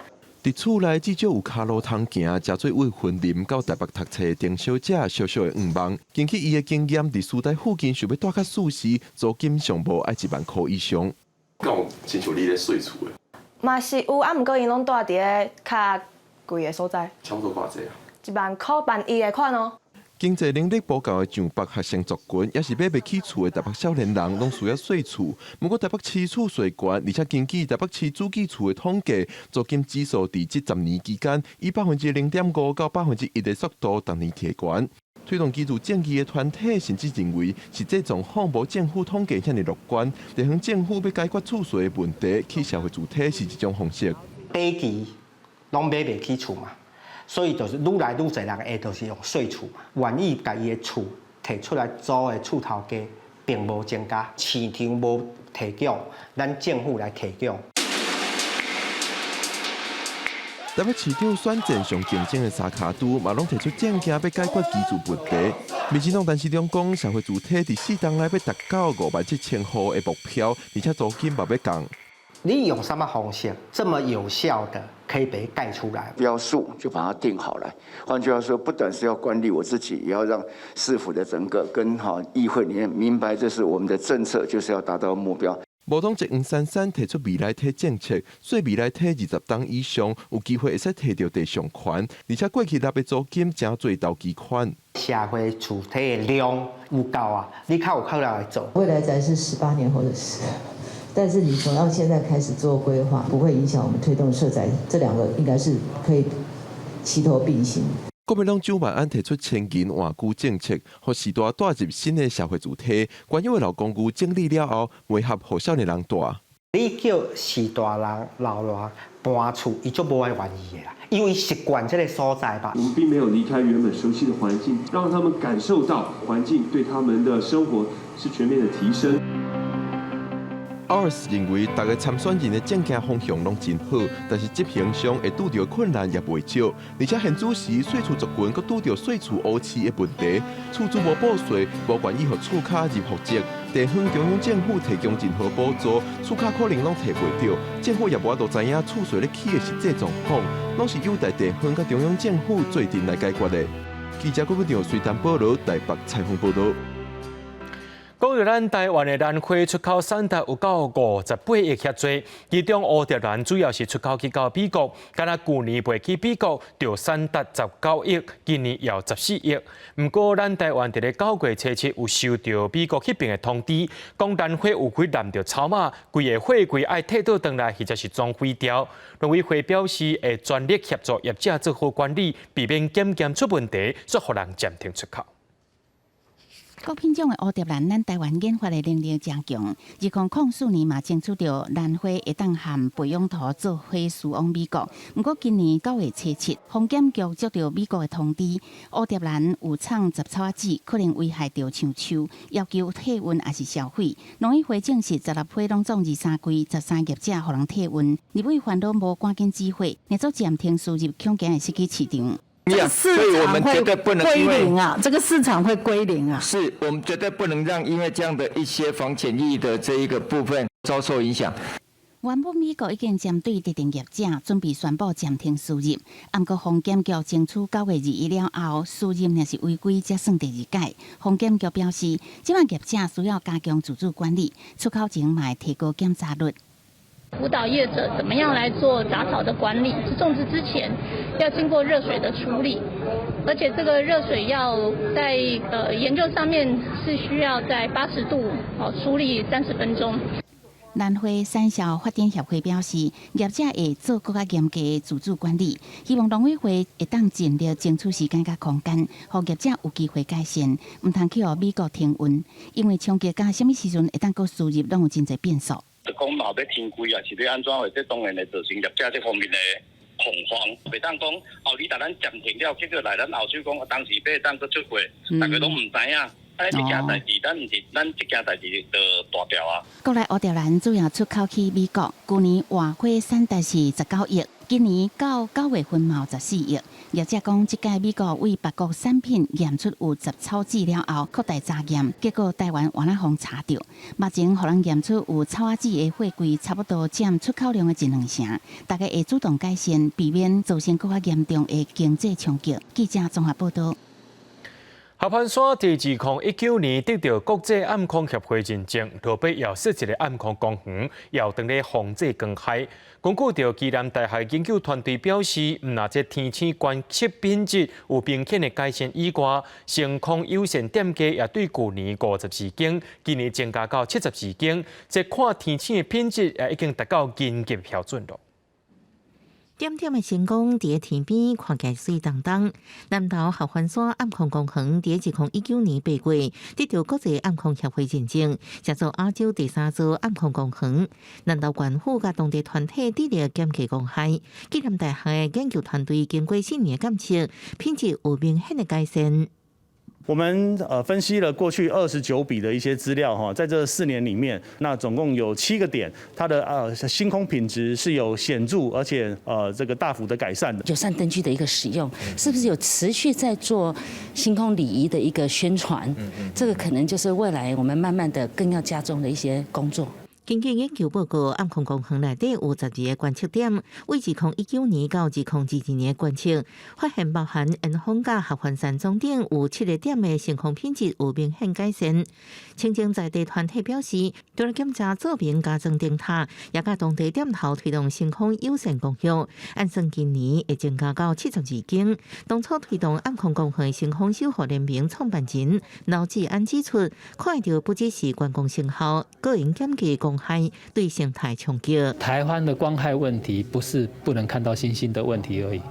佇厝內至少有跤路通行，誠濟位雲林到台北讀冊的丁小姐小小的願望。根據伊的經驗，佇師大附近想欲蹛較舒適，租金上無愛1萬箍以上。
敢有親像你咧稅厝的？
嘛是有，啊，毋過𪜶攏蹛佇咧較貴的所在。
差不多偌濟啊？1
萬箍萬一的款哦。
經濟能力無夠的上北學生族群，抑是買袂起厝的台北少年人，攏需要稅厝。毋過台北市厝稅懸，而且根據台北市主計處的統計，租金指數佇這10年期間，以0.5%到1%的速度，逐年提懸。推動居住正義的團體甚至認為，實際狀況無政府統計遐爾樂觀。地方政府欲解決厝稅的問題，起社會住宅是一種方式。
短期攏買袂起厝嘛。所以就是愈來愈濟人會就是用稅厝，願意共伊的厝提出來租的厝頭家並無增加，市場無提供，咱政府來提供。
台北市長選戰上競爭的三跤都，嘛攏提出政見欲解決居住問題。民進黨陳時中講，社會住宅佇4冬內欲達到5萬7千戶的目標，而且租金嘛欲降。
你用什麼方式這麼有效的可以被蓋出來？
標數就把它定好來。換句話說，不但是要管理我自己，也要讓市府的整個跟哈議會裡面明白，這是我們的政策，就是要達到目標。
無黨籍黃珊珊提出未來體政策，說未來體20冬以上有機會會使提著地上權，而且過去納的租金誠濟投機款。
社會住宅的量有夠啊，你較有可能來做。
未來宅是18年後的事。但是你從到現在開始做規劃，不會影響我們推動社宅，這兩個應該是可以齊頭並行。
國民黨蔣萬安提出千金換居政策，予時大蹛入新的社會住宅，原有的老公寓整理了後，袂合予少年人蹛。
你叫序大人老人搬厝，伊就無愛願意的啦，因為習慣這個所在吧。
我們並沒有離開原本熟悉的環境，讓他們感受到環境對他們的生活是全面的提升。
OURS 認為，逐个參選人的政見方向攏真好，但是執行上會拄著困難也袂少。而且現主時稅厝族群閣拄著稅厝烏市的問題，厝主無報稅，無願意予厝跤入戶籍，地方中央政府提供任何補助，厝跤可能攏提袂著。政府也無法度知影厝稅咧起的實際狀況，攏是有待地方佮中央政府做陣來解決的。記者郭文長、隨陳保羅台北採訪報導。
講著咱台灣的蘭花出口產值有到58億遐濟，其中蝴蝶蘭主要是出口去到美國，敢若舊年賣去美國就產值19億，今年有14億。毋過咱台灣佇咧9月初7有收著美國彼爿的通知，講蘭花有去濫著草仔，規个貨櫃愛退倒轉來，或者是裝肥料。農委會表示會全力協助業者做好管理，避免檢驗出問題，煞予人暫停出口。
各品種的蝴蝶蘭，咱台灣研發的能力誠強。2004年嘛，爭取著蘭花會當含培養土做伙輸往美國。毋過今年9月初7，防檢局接著美國的通知，蝴蝶蘭有摠雜草仔籽，可能危害著樹樹，要求退運抑是銷毀。農委會證實，16批攏總23櫃，13業者予人退運。立委煩惱無趕緊止血，捏做暫停輸入，恐驚會失去市場。
這個市場會歸零啊！這個市場會歸零啊！
是我們絕對不能讓因為這樣的一些防檢疫的這一個部分遭受影響。
原本美國已經針對特定業者準備宣布暫停輸入，毋過防檢局爭取9月21了後輸入若是違規，才算第二擺。防檢局表示，這擺業者需要加強自主管理，出口前嘛會提高檢查率。
輔導業者怎麼樣來做雜草的管理？種植之前要經過熱水的處理，而且這個熱水要在研究上面是需要在80度哦處理30分鐘。
蘭花產銷發展協會表示，業者會做閣較嚴格的自主管理，希望農委會會當盡力爭取時間佮空間，予業者有機會改善，毋通去予美國停運，因為衝擊佮啥物時陣會當閣輸入，攏有真濟變數。
就講若欲停櫃啊，是欲按怎話？這當然會造成業者這方面的恐慌。袂當講哦，你共咱暫停了，結果來咱後手講當時欲當閣出貨，大家攏毋知影。啊，這件代誌，咱毋是咱這件代誌就大條啊。
國內蝴蝶蘭主要出口去美國，舊年換花產值是19億。今年到9月份嘛有14億。業者講，這屆美國為別國產品驗出有雜草籽了後，擴大查驗，結果台灣原來予查著。目前予人驗出有草仔籽的貨櫃，差不多佔出口量的一兩成。大家會主動改善，避免造成閣較嚴重的經濟衝擊。記者綜合報導。
合歡山佇2019年得著國際暗空協會認證，路尾又設一个暗空公園，又當咧防制光害。根據著暨南大學研究團隊表示，毋若這天星觀測品質有明顯的改善以外，星空友善店家也對舊年52間，今年增加到72間，這看天星的品質也已經達到銀級標準囉。
點點的星光佇天邊看起來媠當當。南投合歡山暗空公園佇2019年8月得著國際暗空協會認證，成做亞洲第三座暗空公園。南投縣府佮當地團體致力減低光害。暨南大學的研究團隊經過4年的監測，品質有明顯的改善。
我們分析了過去29筆的一些資料哈，在這4年裡面，那總共有七個點，它的星空品質是有顯著而且這個大幅的改善的。
友善燈具的一個使用，是不是有持續在做星空禮儀的一個宣傳？這個可能就是未來我們慢慢的更要加重的一些工作。
根據研究報告，暗空公園內底有12個觀測點，為2019年到2022年觀測，發現包含延峰佮合歡山總頂有七個點的星空品質有明顯改善。清淨在地團體表示，除了檢查照明加裝燈塔，也佮當地店頭推動星空友善公約，按算今年會增加到72間。當初推動暗空公園星空守護聯盟創辦人劉志安指出，看著不只是觀光成效，閣會減低光害對生態衝擊。
台灣的光害問題不是不能看到星星的問題而已，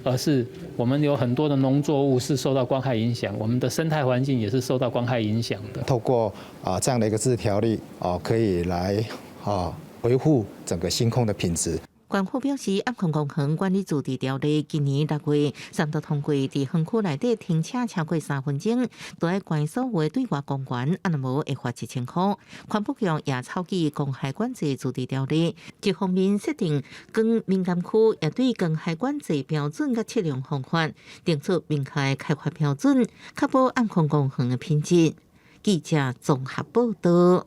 而是我們有很多的農作物是受到光害影響，我們的生態環境也是受到光害影響的。
透過啊這樣的一個自治條例啊，可以來啊維護整個星空的品質。
縣府表示，暗空公園管理自治條例今年6月三讀通過，佇園區內底停車超過3分鐘，都愛關所有對外光源，啊若無會罰1000塊。環保局也草擬光害管制自治條例，一方面設定光敏感區，也對光害管制標準佮測量方法，定出明確開發標準，確保暗空公園的品質。記者綜合報導。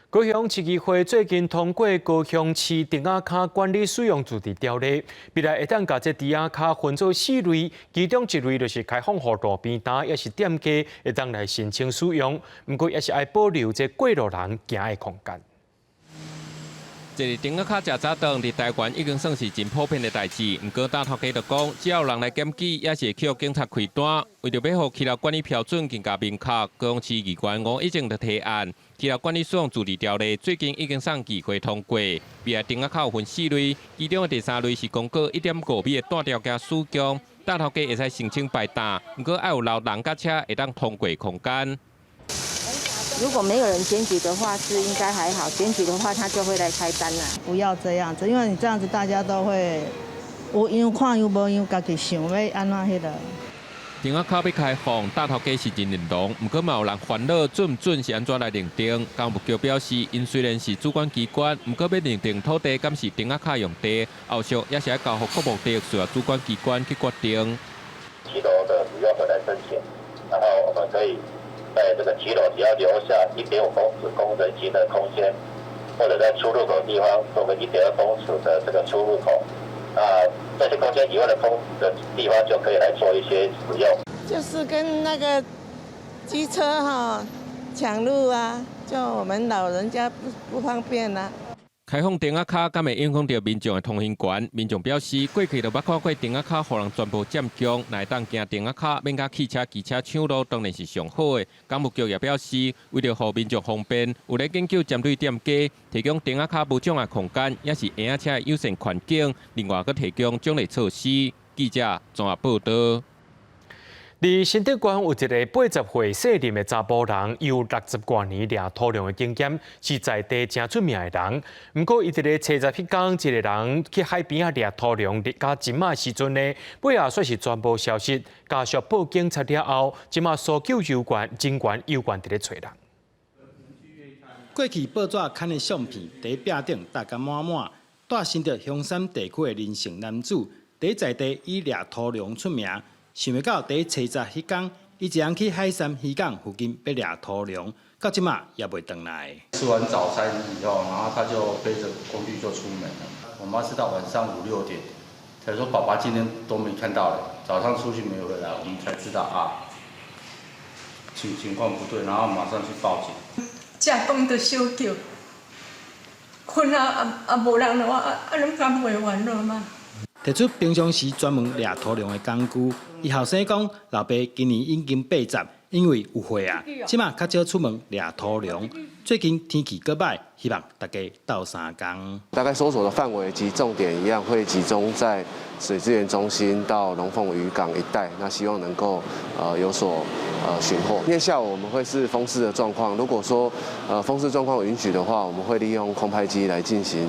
高雄市議會最近通過高雄市竹仔跤管理使用自治條例，未來會當共這竹仔跤分做四類，其中一類就是開放予路邊攤，抑是店家會當來申請使用，毋過也是愛保留這過路人行的空間。
坐竹仔跤食早頓，佇台灣已經算是真普遍的代誌。毋過，擔頭家就講，只要有人來檢舉，也是會去予警察開單。為著欲予騎樓管理標準更加明確，高雄市議員吳益政就提案，騎樓管理使用自治條例最近已經送議會通過。未來竹仔跤有分四類，其中的第三類是廣闊1.5米的單條橋使用，擔頭家會使申請擺擔，毋過愛有留人佮車會當通過空間。
如果沒有人檢舉的話，是應該還好；檢舉的話，他就會來開單啦。
不要這樣子，因為你這樣子，大家都會有樣看樣，無樣家己想欲按怎彼個。
竹仔跤欲開放，擔頭家是真認同，毋過嘛有人煩惱準毋準是按怎來認定。工務局表示，𪜶雖然是主管機關，毋過欲認定土地敢是竹仔跤用地，後續也是愛交予國務地域事務主管機關去決定。
騎樓的使用者來申請，然後我們可以在這個騎樓只要留下1.5公尺供人行的空間，或者在出入口地方做個1.2公尺的這個出入口，啊，這些空間以外的空的地方就可以來做一些使用。
就是跟那個機車哈搶路啊，就我們老人家不方便啦。
開放竹仔跤，敢會影響著民眾的通行權？民眾表示，過去就捌看過竹仔跤予人全部佔用，若會當行竹仔跤，免共汽車、機車搶路，當然是上好的。工務局也表示，為著予民眾方便，有咧研究針對店家提供竹仔跤無障礙空間，抑是嬰仔車的友善環境，另外閣提供獎勵措施。記者綜合報導。
佇新竹縣有一个80歲細林的查埔人，有60外年掠土龍的經驗，是在地誠出名的人。毋過，伊佇咧初十彼工，一个人去海邊仔掠土龍，掠甲針仔時陣呢，尾仔煞是全部消失。家屬報警察了後，這馬搜救有關人員猶原佇咧揣人。
過去報紙刊的相片，佇壁頂疊甲滿滿，
蹛新竹香山地區的林姓男子，佇在地以掠塗龍出名。想袂到佇初十彼工，伊一人去海山漁港附近欲掠塗龍，到這馬猶未轉來。
吃完早餐以後，然後他就背着工具就出門了。我媽是到晚上五六點，才說爸爸今天都沒看到了，早上出去沒回來，我們才知道啊，情況不對，然後馬上去報警。
食飯就相叫，睏啊啊啊無人的話，啊啊攏敢袂聯絡嗎？
提出平常時專門掠塗龍的工具，伊後生講，老爸今年已經80，因為有歲啊，這馬較少出門掠塗龍。最近天氣閣䆀，希望大家鬥相共。
大概搜索的範圍及重點一樣，會集中在水資源中心到龍鳳漁港一帶，那希望能夠有所尋獲。今天下午我們會視風勢的狀況，如果說風勢狀況允許的話，我們會利用空拍機來進行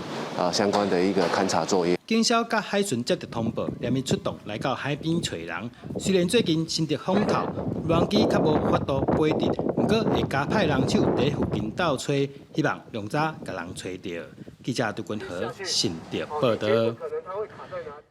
相關的一個勘查作業。
警消佮海巡接到通報，連日出動來到海邊揣人。雖然最近新竹風透，無人機較無法度飛佇，毋過會加派人手佇附近鬥揣，希望量早共人揣著。記者杜君和新竹報道。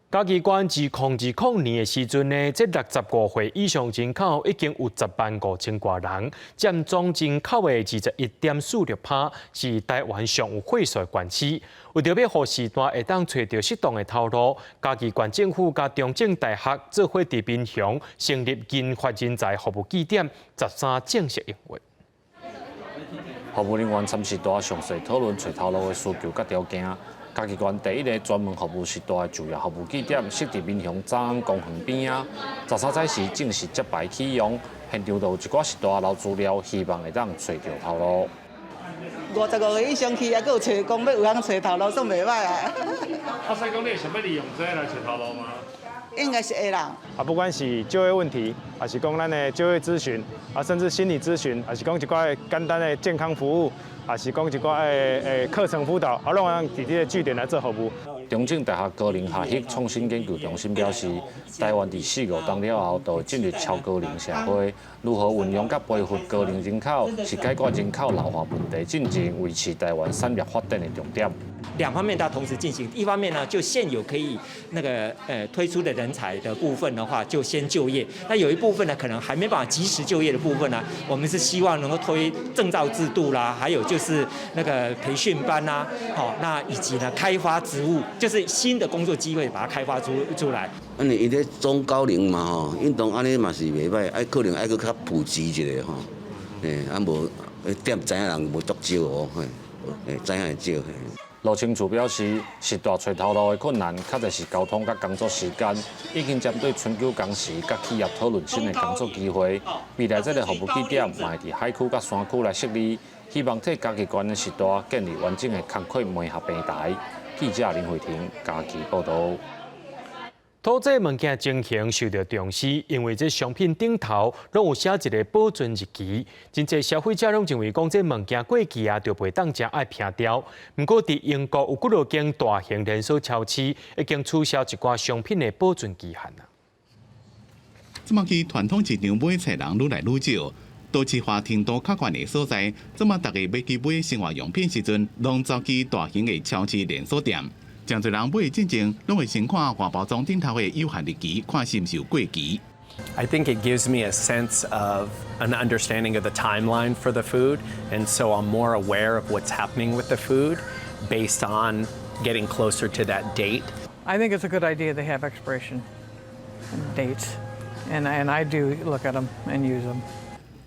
嘉義縣2020年的時陣呢，這65歲以上人口已經有10萬5千外人，佔總人口的21.46%，是台灣上有歲數的縣市。為著欲予序大會當揣著適當的頭路，嘉義縣政府佮中正大學做伙佇民雄成立銀髮人才服務據點，13正式營運。
服務人員參序大詳細討論揣頭路的需求佮條件。嘉義縣第一个專門服務序大的就業服務據點設佇民雄早安公園邊仔，13早時正式揭牌啟用，現場就有一寡序大留資料，希望會當揣著頭路。
55歲以上去，猶閣有揣講欲有通揣頭路，算袂䆀啊。
啊，所以講你會想欲利用這个來揣頭路嗎？
應該是會啦。
啊，不管是就業問題，還是講咱的就業諮詢，啊，甚至心理諮詢，還是講一寡簡單的健康服務，還是講一寡的課程輔導，啊，攏會當佇這个據點來做服務。
中正大學高齡學習創新研究中心表示，台灣佇四五冬了後，就會進入超高齡社會，如何運用佮培育高齡人口，是解決人口老化問題、進前維持台灣產業發展的重點。
兩方面都要同時進行，一方面呢，就現有可以那個推出的人才的部分的話，就先就業；那有一部分呢，可能還沒辦法及時就業的部分呢，我們是希望能夠推證照制度啦，還有就是那個培訓班啦，好，那以及呢開發職務，就是新的工作機會，把它開發出來。
啊，你伊咧中高齡嘛吼，運動按呢嘛是袂䆀，愛可能愛閣較普及一下吼，啊無店知影人無足少哦，嘿，知影會少。
羅清柱表示，序大揣頭路的困難，較濟是交通佮工作時間，已經針對春秋工時佮企業討論新的工作機會。未來這个服務據點嘛會佇海區佮山區來設立，希望替嘉義縣的序大建立完整的工課媒合平台。記者林慧婷嘉義報導。
土製物件情形受到重視，因為這商品頂頭攏有寫一个保存日期，真濟消費者攏認為講這物件過期啊，就袂當食，愛撇掉。毋過佇英國有幾落間大型連鎖超市已經取消一寡商品的保存期限啊。
這馬去傳統市場買菜人愈來愈少，都市化程度較懸的所在，這馬逐家欲去買生活用品時陣，攏走去大型的超市連鎖店。誠濟人買進前，攏會先看外包裝頂頭的有效日期，看是毋是有過期。
I think it gives me a sense of an understanding of the timeline for the food, and so I'm more aware of what's happening with the food based on getting closer to that date.
I think it's a good idea to have expiration dates, and I do look at them and use them.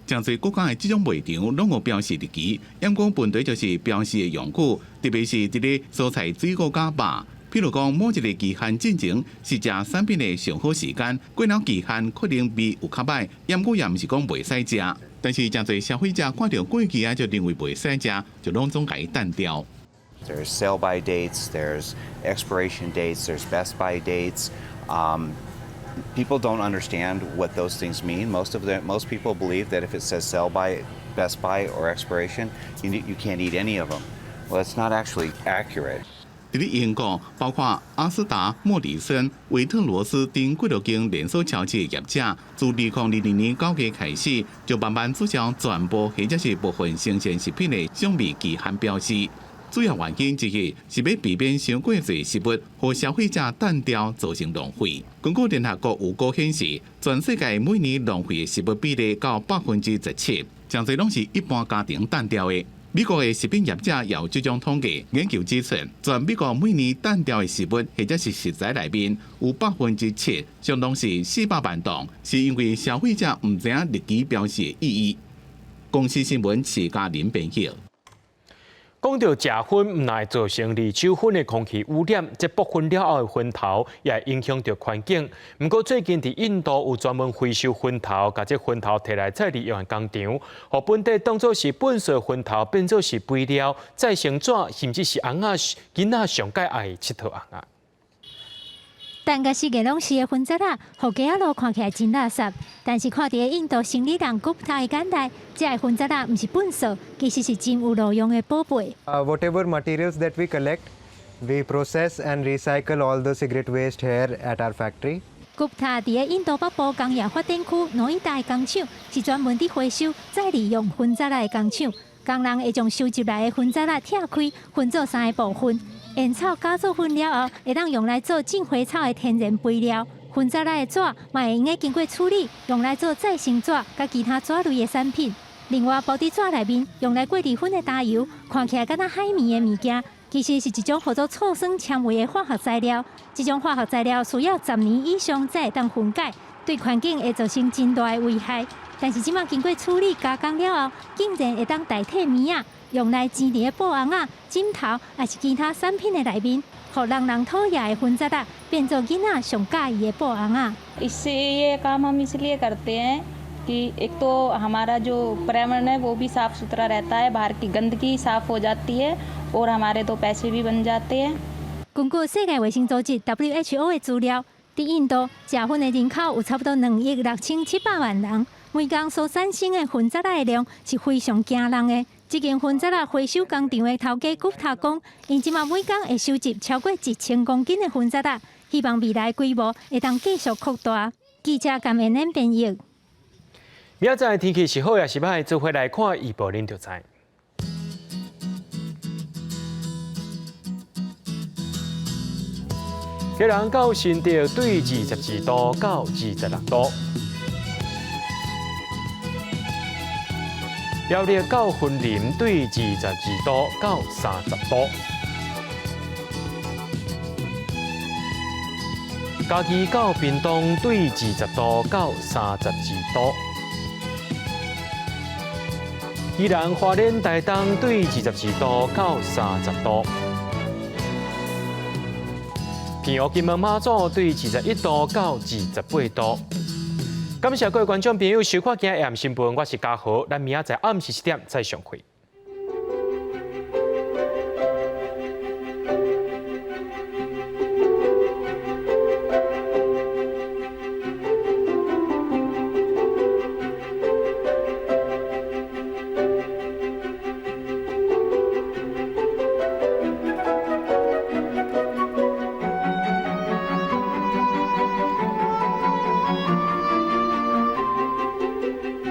誠濟國家的這種賣場攏有標示日期，毋過問題就是標示的用具，特別是佇咧蔬菜、水果佮肉。譬如講，某一个期限進前是食產品的上好時間，過了期限可能味有較䆀，毋過也毋是講袂使食。但是誠濟消費者看著過期啊，就認為袂使食，就攏總共伊擲掉。
There's sell by dates, there's expiration dates, there's best by dates. People don't understand what those things mean. Most people believe that if it says sell by, best by, or expiration, you can't eat any of them. Well, that's not actually accurate.
佇咧英國，包括阿斯達、莫里森、維特羅斯等幾落間連鎖超市的業者，自2022年9月開始，就慢慢取消全部或者是部分生鮮食品的賞味期限標示。主要原因之一是欲避免傷過濟食物予消費者擲掉造成浪費。根據聯合國有報顯示，全世界每年浪費的食物比例到17%，誠濟攏是一般家庭擲掉的。美國的食品業者也有這種統計，研究指出，全美國每年擲掉的食物或者是食材內面有7%，相當是400萬噸，是因為消費者毋知影日期標示的意義。公視新聞徐嘉玲編譯。
講到食薰，毋但會造成二手薰的空氣污染，這剝薰了後的薰頭也會影響著環境。毋過最近佇印度有專門回收薰頭，共這薰頭提來再利用的工廠，予本底當做是糞埽薰頭，變做是肥料、再生紙，甚至是尪仔囡仔上蓋愛的𨑨迌尪仔。
但個世界攏是的薰渣仔，予街仔路看起來真垃圾。但是看佇個印度生理人古塔的眼內，這个薰渣仔毋是糞埽，其實是真有路用的寶貝。
Whatever materials that we collect, we process and recycle all the cigarette waste here at our factory.
古塔佇個印度北部工業發展區諾伊達的工廠，是專門佇回收再利用薰渣仔的工廠。工人會將收集來的薰渣仔拆開，分做三个部分。煙草加做粉了後，會當用來做種花草的天然肥料。薰渣仔的紙嘛會用得經過處理，用來做再生紙佮其他紙類的產品。另外，包佇紙內面用來過濾薰的焦油，看起來敢若海綿的物件，其實是一種號做醋酸纖維的化學材料。這種化學材料需要10年以上才會當分解，對環境會造成真大的危害。但是這馬經過處理加工了後，竟然會當代替棉仔，用來纏佇个布尪仔、枕頭，抑是其他產品的內面，予人人討厭的薰渣仔變做囡仔上佮意的布尪仔。
इससे ये काम हम इसलिए करते हैं कि एक तो हमारा जो पर्यावरण है वो भी साफ सुथरा रहता है, बाहर की गंदगी साफ हो जाती है और हमारे दो पैसे भी बन जाते हैं。
根據世界衛生組織 WHO 的資料，佇印度食薰的人口有差不多2億6700萬人，每工所產生的薰渣仔的量是非常驚人的。這間薰渣仔回收工廠的頭家古塔講，𪜶這馬每工會收集超過1000公斤的薰渣仔，希望未來規模會當繼續擴大。記者甘燕燕編譯。
明仔載天氣是好抑是䆀，做伙來看預報，恁就知。基隆到新竹對22度到26度，苗栗到雲林對22度到30度，嘉義到屏東對20度到32度，宜蘭花蓮台東對22度到30度。澎湖金門馬祖對21度到28度。感謝各位觀眾朋友收看今日的新聞，我是嘉豪，咱明仔載暗時7點再相會。